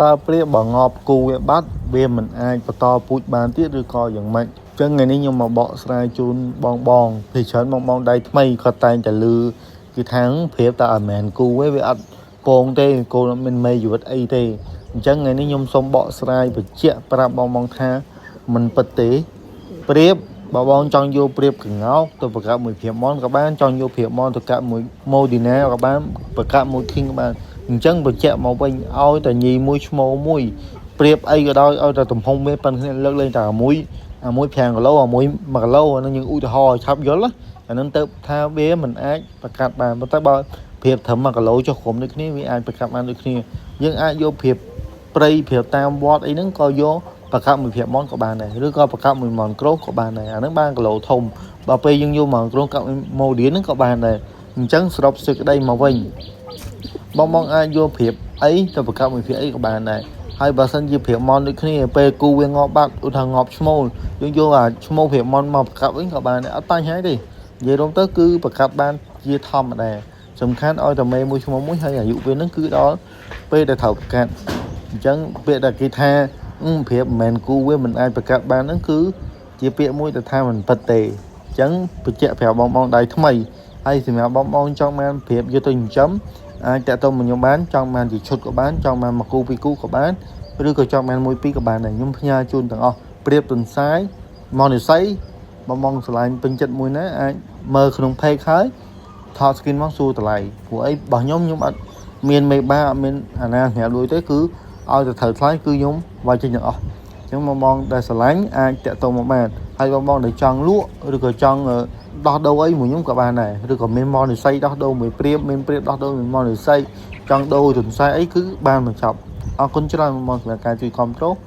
តើព្រាបបើងាប់គូវាបាត់វាមិនអាចបន្តពូជបានទៀតឬក៏យ៉ាងម៉េចចឹងថ្ងៃនេះខ្ញុំមកបកស្រាយជូនបងបងពីច្រើនបងបងដៃថ្មីគាត់តែងតែលឺគេថាព្រាបតើអត់មែនគូទេវាអត់ពងទេគូអត់មានមេជីវិតអីទេអញ្ចឹងថ្ងៃនេះខ្ញុំសូមបកស្រាយបញ្ជាក់ប្រាប់បងបងថាមិនពិតទេព្រាបបើបងចង់យកព្រាបក្ងោកទៅបង្កើតមួយព្រាបមនក៏បានចង់យកព្រាបមនទៅកាក់មួយម៉ូឌីណាក៏បានបង្កើតមួយ King ក៏បាន អញ្ចឹងបញ្ជាក់មកវិញឲ្យតែញីមួយឈ្មោលមួយប្រៀបអីក៏ដោយឲ្យតែទំហំវាប៉ុនគ្នាលើកលែងតែអាមួយអាមួយ5គីឡូអាមួយ1គីឡូអានឹងយើងឧទាហរណ៍ឲ្យឆាប់យល់ណាអានឹងទៅថាវាមិនអាចប្រកាសបានប៉ុន្តែបើប្រៀបត្រឹម1គីឡូចុះក្រុមដូចគ្នាវាអាចប្រកាសបានដូចគ្នាយើងអាចយកប្រៀបព្រៃប្រៀបតាមវត្តអីហ្នឹងក៏យកប្រកាសមួយប្រៀបមនក៏បានដែរឬក៏ប្រកាសមួយមនក្រូក៏បានដែរអាហ្នឹងបានគីឡូធំដល់ពេលយើងយកមនក្រូកាត់ម៉ូឌៀនហ្នឹងក៏បានដែរអញ្ចឹងសរុបសេចក្តីមកវិញ បងបងអាចយកព្រៀបអីទៅបង្កើតមួយព្រៀបអីក៏បានដែរហើយបើសិនជាព្រៀបមនដូចគ្នាពេលគូវាងាប់បាត់ឧទាហរណ៍ងាប់ឈ្មោលយើងយកអាឈ្មោលព្រៀបមនមកបង្កើតវិញក៏បានដែរអត់បញ្ហាទេនិយាយរួមទៅគឺបង្កើតបានជាធម្មតាសំខាន់ឲ្យតែមេមួយឈ្មោះមួយហើយអាយុវានឹងគឺដល់ពេលដែលត្រូវបង្កើតអញ្ចឹងពាក្យដែលគេថាព្រៀបមិនមែនគូវាមិនអាចបង្កើតបានហ្នឹងគឺជាពាក្យមួយដែលថាមិនពិតទេអញ្ចឹងបញ្ជាក់ប្រាប់បងបងដៃថ្មីហើយសម្រាប់បងបងចង់បានព្រៀបយកទៅចិញ្ចឹម អាចតាក់ទងមកខ្ញុំបានចង់បានជាឈុតក៏បានចង់បានមួយគូពីរគូក៏បានឬក៏ចង់បានមួយពីរក៏បានដែរខ្ញុំផ្ញើជូនទាំងអស់ព្រៀបទន្សាយមកនិស័យបងបងស្រឡាញ់ពេញចិត្តមួយណាអាចមើលក្នុង page ហើយថត screen មកសួរតម្លៃព្រោះអីរបស់ខ្ញុំខ្ញុំអត់មានមេបាអត់មានអាណាសម្រាប់លួចទេគឺឲ្យតែត្រូវថ្លៃគឺខ្ញុំវាយចេញទាំងអស់អញ្ចឹងបងបងដែលស្រឡាញ់អាចតាក់ទងមកបានហើយបងបងដែលចង់លក់ឬក៏ចង់ ដោះដូរអីមួយខ្ញុំក៏បានដែរឬក៏មានមកនិស័យដោះដូរមួយព្រាបមានព្រាបដោះដូរមួយមកនិស័យចង់ដូរទន្សាយអីគឺបានបញ្ចប់អរគុណច្រើនមកសម្រាប់ការជួយគ្រប់គ្រង។